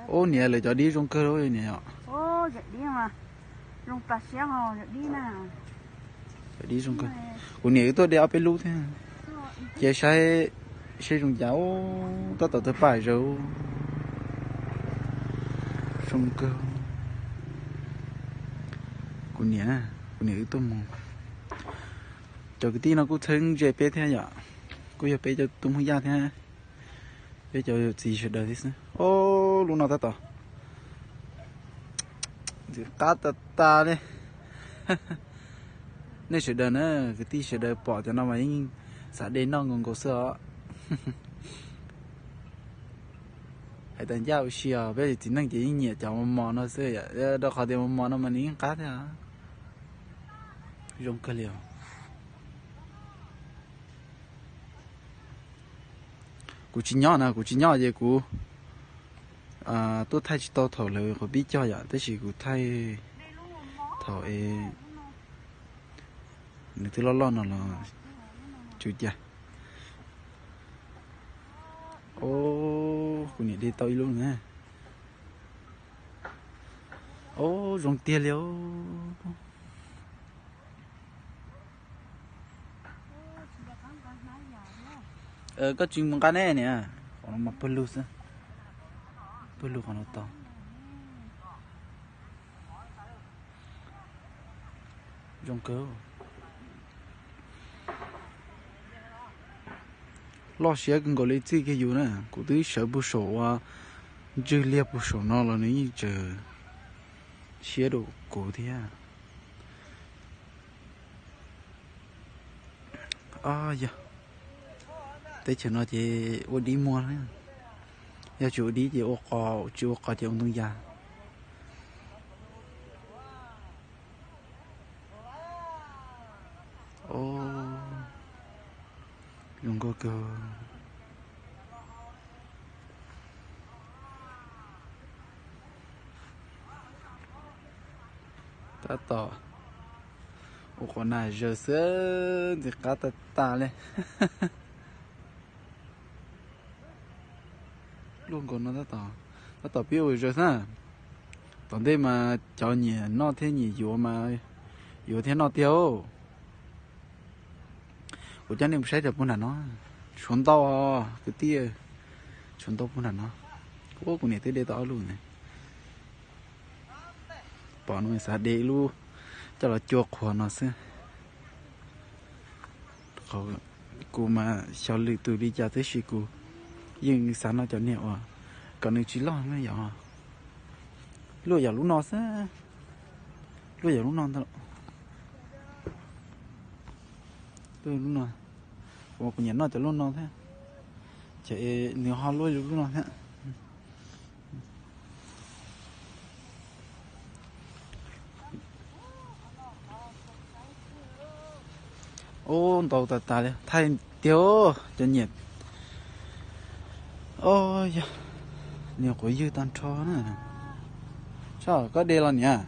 Ub, niam, lawv cov dib zoo kawg li niam. Cov dib zoo kawg. Kuv niam wb tuaj de ob peb lub thiab. Ces saib seb zoo cas. Ub, tab tom tawg paj zaws. Zoo kawg. Kuv niam, kuv niam wb tuaj mus. Cov kwv tij no kuj txheeb ze peb thiab yom. Kuj yog peb cov tub Hmoob Yaj thiab, peb cov yawm txiv sawv daws thiab xwb. Ob, lub no tab tom ntxim qab tas tas li. Nej sawv daws na, kwv tij sawv daws pom cov no mas yeej xav de noj nkaus nkaus xwb os. Hais tias ncaj ua si os, peb txiv neej ces yeej nyiam cov mos mos no xwb, rau qhov tias mos mos no mas nws yeej qab thiab. Zoo kawg li os. Kuv tsis nyob na, kuv tsis nyob ces kuv tuaj thaij tsis tau thaum lawv qhov pib cog yom, tab sis kuv thaij thaum es nws twb loj loj no los tsis ua cas. Ob, kuv niam de tau ib lub na. Ob, zoo tiag li os. Koj tsis mus nqa ne niam, qhov no mas pawg lug xwb, pawg lug qhov no tau. Zoo kawg. Loj siab kawg nkaus li txij kiag yus na, kuv twb sawv puag saum uas ntswg liag puag saum no los nws yeej tseem siab dua kuv thiab. Yog teb chaws no ces ua dib muag, yog tsis ua dib ces ua qos, tsis ua qos ces ua ntoo yas. Zoo nkauj kawg. Tab tom ua qos nas zaws xwb, ntxim qab tag tag li. Luaj nkaus no tab tom, tab tom pib ua zaws xwb. Tom ntej mas cov nyiam noj thiab nyiam yuav mas yuav thiab noj tiag. Kuv coj nej mus saib rau puag nram no, tshuav ntau kwv tij, tshuav ntau puag nram no. Ua kuv niam twb de tau ob lub ne. Pom no xav de ib lub coj los cua qhuav no xwb. Kuv mas xyov lwm tus li cas tab sis kuv yeej xav noj cov niag uas kom nws tsis loj na yom. Luaj yam lub no xwb, luaj yam lub no ntag. Lub no, kuv nyiam noj cov luaj no thiab, ces nws ho luaj lub no thiab. Ub, ntau tas tas li, thaij tiag cov nyiam. Yog, niag quav ywg tag nrho na. Sab koj de los niam.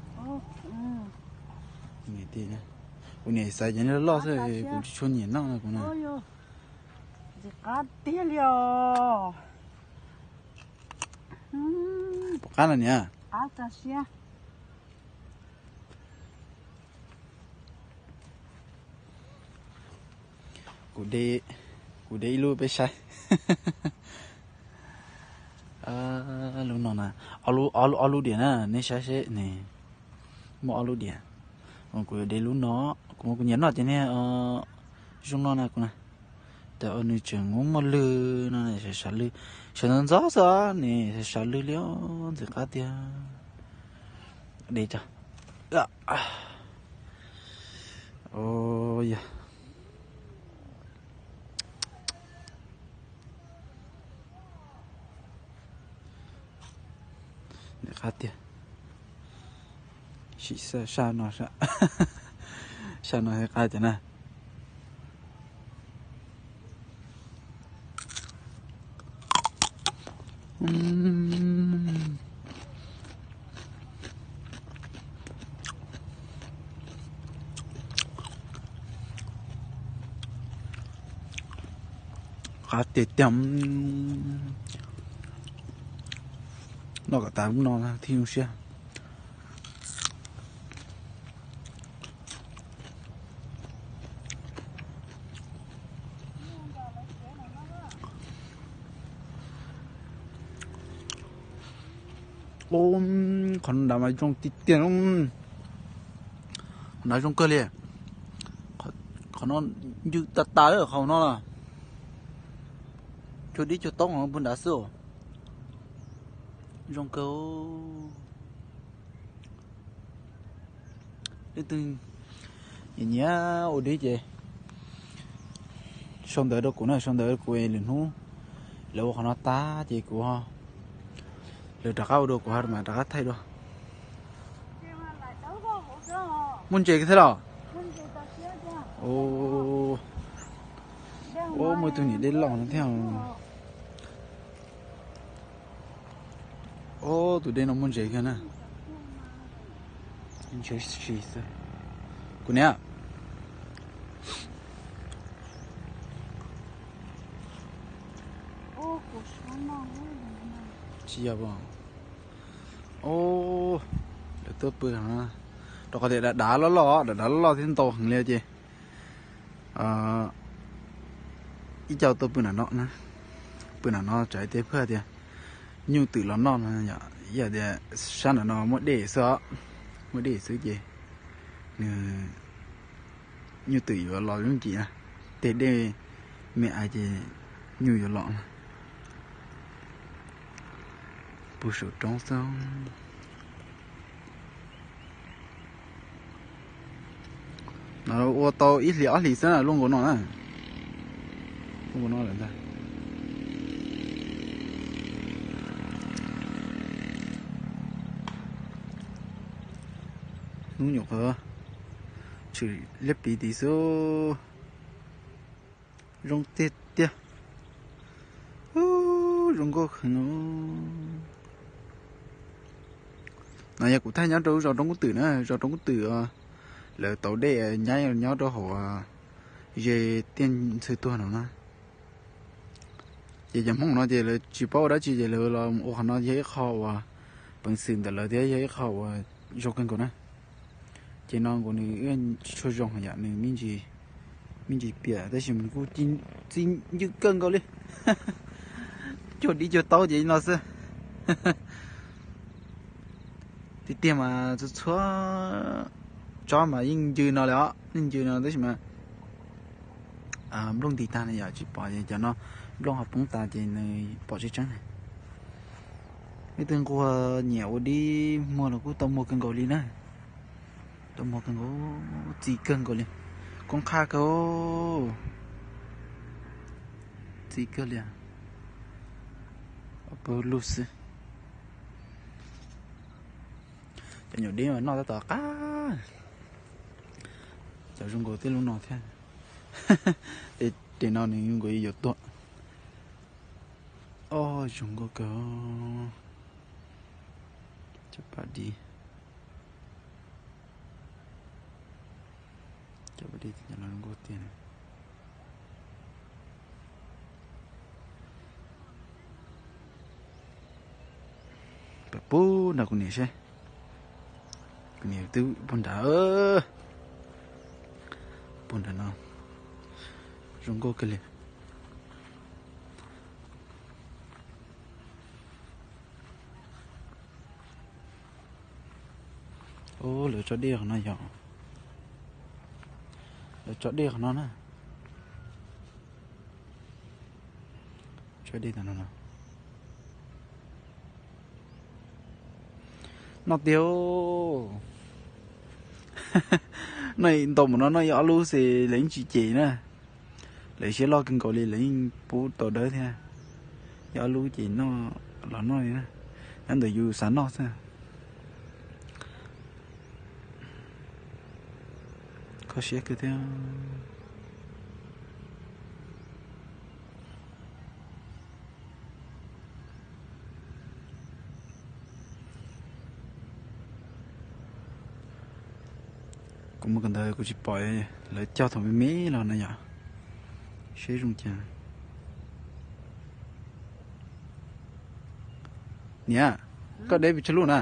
Kuv niam xaiv cov loj xwb, kuv tsis tshua nyiam noj kuv na. Ntxim qab tiag li os. Pom qab no niam. Kuv de, kuv de ib lub peb saib. Lub no na, ob lub, ob lub diam na, nej saib seb ne, muaj ob lub diam. Kuv yuav de lub no, kuv, kuv nyiam noj cov niag zoo no na kuv na. Cas nws tseem muaj muaj lwg no, sawv ntxov ntxov xwb ne, sawv lwg li, ntxim qab tiag. De tso. Yog. Qab tiag. Sim sab no, sab no qab tiag na. Qab tiag tiag. Noj kom tas lub no thiaj zoo siab. Ub, qhov no nrad mas zoo tiag tiag, qhov nrad zoo kawg li. Qhov no ncw tas tas qhov no, cuag dib cuag taub puag nrad xwb. Zoo kawg. Leej twg nyiam nyiam ua dib ces sau ntawv rau kuv na, sau ntawv rau kuv, lwm hnub lawv ua qhov no tag ces kuv, lawv rov qab ua dua kuv ho mam rov qab thaij dua. Muaj ntses thiab los? Ua, muaj tus niam dej loj no thiab. Ub, tus dej no muaj ntses kawg na. Ntses si xwb. Kuv niam, tsis yog. Ub, lawv tuaj pw, rau qhov tias dav dav loj loj, dav dav loj loj thiab ntau heev li ces ib co tuaj pw nram no, pw nram no tsam ib teg phaj tias nyuj twm los noj no, yog tias sab nram no muaj dej xwb os, muaj dej xwb ces nws, nyuj twm yuav los yooj yim na, teg dej me ais ces nyuj yuav los na. Pw saum roob xwb. No ua tau ib hlis ob hlis xwb na, luaj nkaus no na. Luaj nkaus no lawm ntag. Hnub nyuam qhuav tshwm liab pliv tid xwb. Zoo tiag tiag. Zoo nkauj kheev. No yog kuv thaij nyob rau zos Roob Kub Twm na, zos Roob Kub Twm, lawv tauv dej nyab nyob rau hauv ze tiaj ntxhw tuag no na. Ces cov Hmoob no ces lawv tsis paub ua dab tsi ces lawv los ua qhov no yog ib qho uas peev xwm ntawm lawv thiab yog ib qho uas zoo kawg nkaus na. Ces no nkaus nws tsis tshua zoo yom, nws me ntsis piam tab sis nws kuj txi ncw kawg nkaus li. Cuag dib cuag taub ces no xwb. Tiag tiag mas txhua txhua tsob mas yeej ncw no li os, yeej ncw no tab sis mas nplooj nti tag no yom, tsis pom, cov no nplooj ho poob tas ces nws pom tseeb tseeb. Leej twg nquag nyiam ua dib muag los kuj tau muag kawg nkaus li na. Tau muag kawg nkaus, txi kawg nkaus li. Koob qhaj kawg, txi kawg li. Pawg lug xwb. Cov nyuam dib mas noj tab tom qab. Cov zoo nkaus tib lub no thiab. Tej no nws zoo nkaus yuav tuag. Ob, zoo nkauj kawg. Cov paj dib, cov paj dib no zoo nkauj tiag. Pab pub nrog kuv niam seb, kuv niam twb puag nrad, puag nrad no, zoo nkauj kawg li. Lawv tso dej qhov no yog, lawv tso dej qhov no na. Tso dej tam no no. Noj tiag. Noj ntau mus no noj ib ob lub xwb lawv yeej tsis cem na. Lawv siab loj kawg nkaus li, lawv yeej pub tau dawb thiab. Ib ob lub ces noj los noj li na. Nyob ntawm yus xav noj xwb. Kho siab kawg thiab. Kuv mus kawm ntawv kuv tsis pom lawv cog thaum me me los no yom. Seb zoo cas. Niam, Koj de pes tsawg lub na?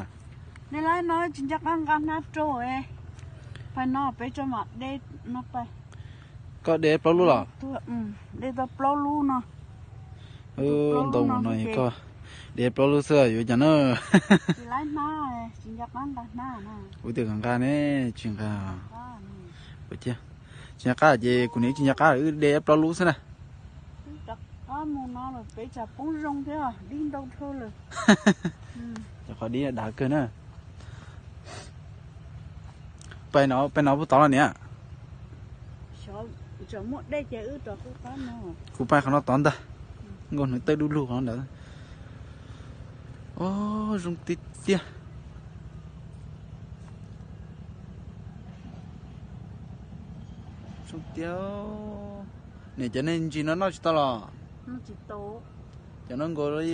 De lawm no tsis nco qab nqa hnab rau. Pais no peb tso mam de no pais. Koj de plaub lub los? De tau plaub lub no. Ntau no koj de plaub lub xwb yuav cas na. Tsis laib hnab, tsis nco qab nqa hnab. Kuv tias kom nqa ne, tsis nqa. Tsis nco qab ces kuv niam tsis nco qab, wb de plaub lub xwb na. Mus no lawm peb tsam poob zoo thiab, dib ntau dhau lawm. Cov qhov dib dav kawg na. Pais no, pais no puas tod los niam? Kuv pais qhov no tod ntag. Nkauj hnub tawb dub lug qhov ntawd. Ob, zoo tiag tiag. Zoo tiag. Niam, cov nej ntsis no noj tsis tau los? Cov no nkaus li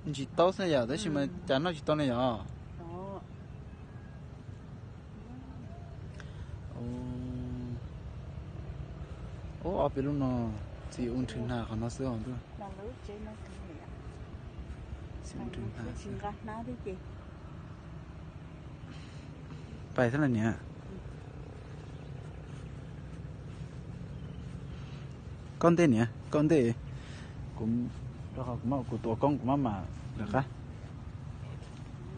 ntsis taub xwb yom, tab sis mas cas noj tsis tau ne yom? Ob peb lub no, txiv ua nrhw hnav qhov no xwb os ntuj. Txiv ua nrhw hnav xwb. Pais thiab lawm niam. Koj ntej niam, koj ntej. Kuv, rau qhov kuv, kuv tuav koob kuv maj mam lawv qab.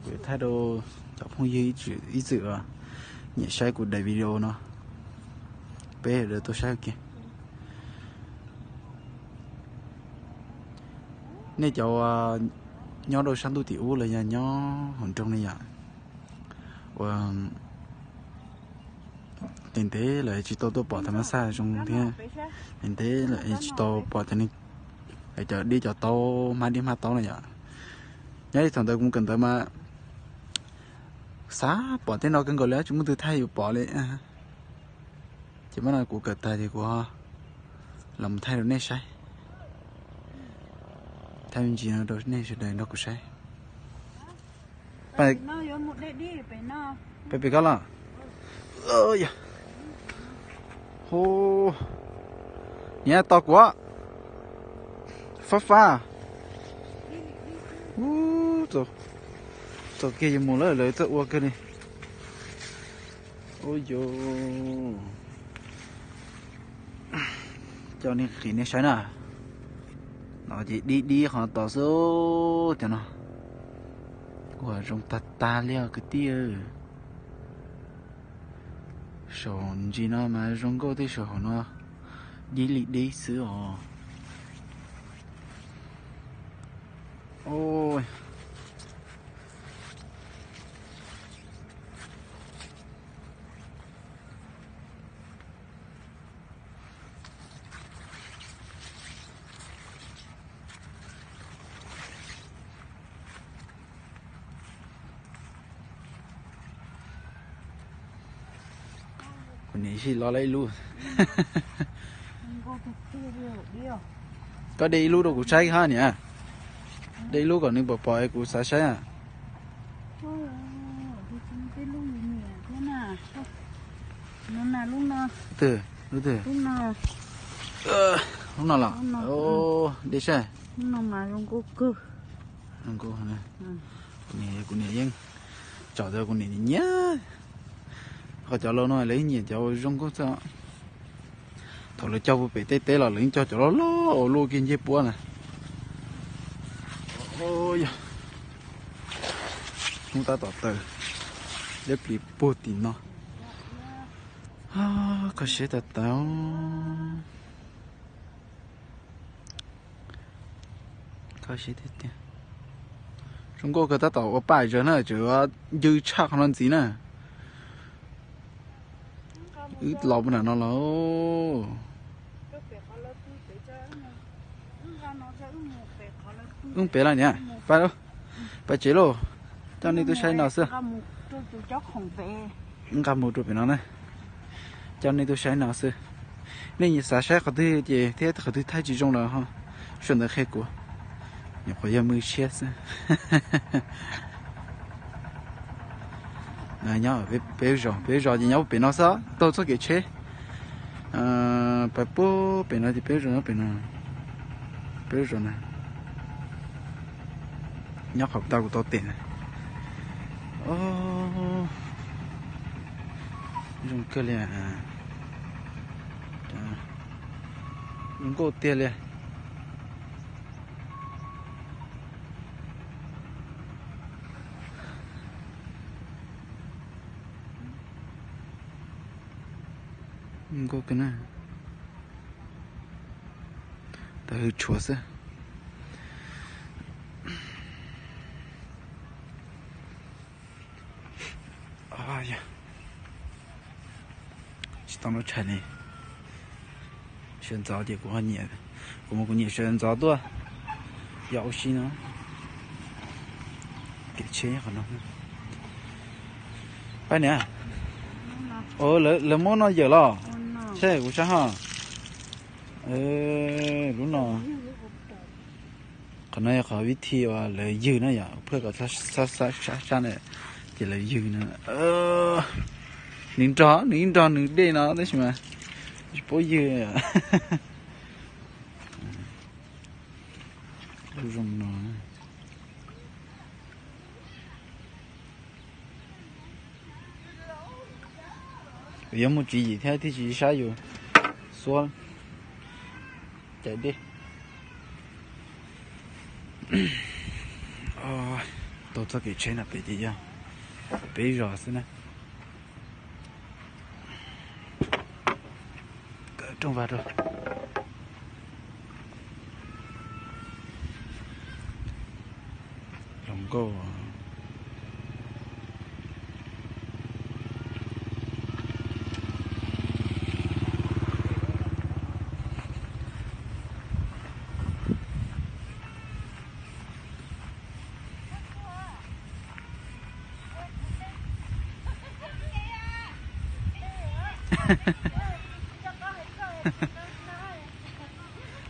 Kuv yuav thaij rau cov phooj ywg ib txwm nyiam saib kuv daim video no, peb yuav tuaj saib ua ke. Nej cov uas nyob rau sab ntuj tim ub los yog nyob hauv nroog ne yom, uas ntev ntev lawm tsis tau tuaj pom thav mas xaj zoo thiab, ntev ntev lawm tsis tau pom cov, cov dib cov taub, hmab dib hmab taub na yom. Nyob li thaum ntawd kuv mus kawm ntawv mas xav pom tej no kawg nkaus li, tsis muaj tus thaij yus pom li. Ces mas no kuv kawm tag ces kuv los mus thaij rau nej saib, thaij me ntsis no rau nej sawv daws nrog kuv saib. Pais pem koj los. Hu, niam tos kuv. Fab fab. Txaus kiag yuav mus lawm, lawv txawj ua kawg li. Ua yus coj nej qis nej saib na. No ces dib dib qhov tos xwb cov no. Ua zoo tag tag li kwv tij. Saum ntsis no mas zoo nkauj tej saum hauv no dib li dib xwb os. Kuv niam sij los lawm ib lub. Koj de ib lub rau kuv saib hab niam. De ib lub kom nws pom pom kuv xav saib. Lub no los? De saib. Kuv niam yeej tsom tas kuv niam nyiam. Qhov cov laus no lawv nyiam cov zoo nkauj xwb. Thaum lawv cog puag pem tej teb los lawv yeej cog cov loj loj ua luaj kiag ncej puab na. Yog hnub tab tom tawm, liab pliv puag tim no. Kho siab tas tas. Kho siab tiag tiag. Zoo nkauj kawg, tab tom ua paj zawg na, tseem ncw tshaj qhov no ntxiv na. Wb los puag nram no los. Wb pem los niam, pais, pais tsev lauj. Coj nej tuaj saib no xwb. Nqa mus rau pem no na. Coj nej tuaj saib no xwb. Nej xav saib qhov twg ces thiab qhov twg thaij tsis zoo los ho sau ntawv qhia kuv. Nyuam qhuav yog mws tshiab xwb. Nyob peb zos, peb zos ces nyob pem no xwb, taug txoj kev tsheb pais puag pem no ces peb zos nyob pem no. Peb zos na. Nyob qhov tau kuv tau tes na. Zoo kawg li. Zoo nkauj tiag li. Nkauj kawg na. Tau hws tshuav xwb. Tsis tau lub tshais li. Sawv ntxov ces kuv ho nyiam, kuv mas kuv nyiam sawv ntxov tuaj yos ua si no. Kev tsheb qhov no. Pab niam, lawv muab no yawm los? Saib kuv saib ho. Lub no, qhov no yog qhov vib thi uas lawv ywg na yom, phaj kom sab sab na, ces lawv ywg na. Nws nrog, nws ib nrog nws dej no tab sis mas tsis paub ywg. Lub zoo no. Yuav mus tswv yim thiab thiaj tsis saib yus xuab cais dej. Tau txoj kev tsheb no pem ces yog peb zos xwb na. Rooj vag rau. Hluas nkauj.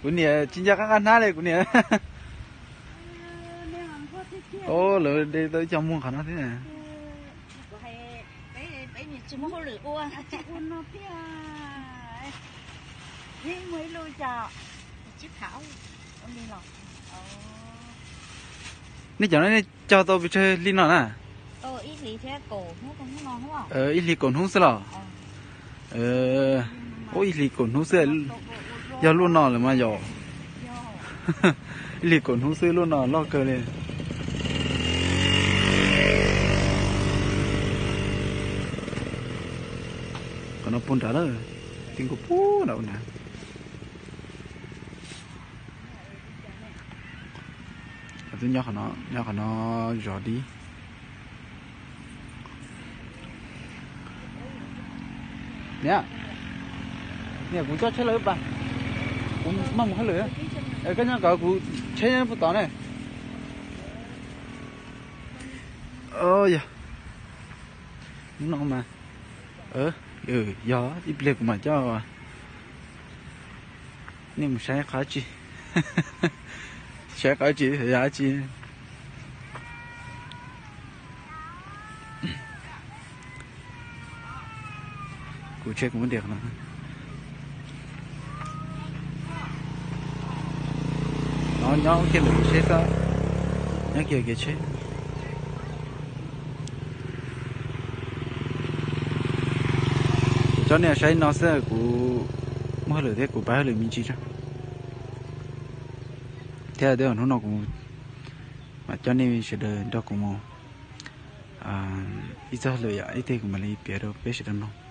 Kuv niam tsis nco qab nqa hnab li kuv niam. Lawv de tau ib co muag qhov no thiab. Nej cov no nej cog tau pes tsawg hli no na? Ib hlis kaum hnub xwb los? Ib hlis kaum hnub xwb, yog luaj no lawm mas yom. Ib hlis kaum hnub xwb luaj no loj kawg li. Qhov no puag nrad lawm, ti nkaus puag nrad ua na. Twb nyob qhov no, nyob qhov no zov dib. Niam, niam kuv coj tsheb lawm pas, kuv maj mus hauj lwm. Koj nyob kom kuv tsheb nyob puag tod ne. Yog, hnub no mas, yog ib pliag kuv mam coj. Nej mus saib qhov tsi, saib qhov tsi yog dab tsi. Kuv tsheb kuv muab ntiav qhov no. No nyob kiag ntawm kev tsheb xwb, nyob kiag kev tsheb. Coj nej saib no xwb, kuv muaj hauj lwm thiab, kuv pab hauj lwm me ntsis tso. Thiab tej hnub no kuv mam coj nej sawv daws nrog kuv mus ib txoj hauj lwm yom, ib teg kuv mam li piav rau peb sawv daws mloog.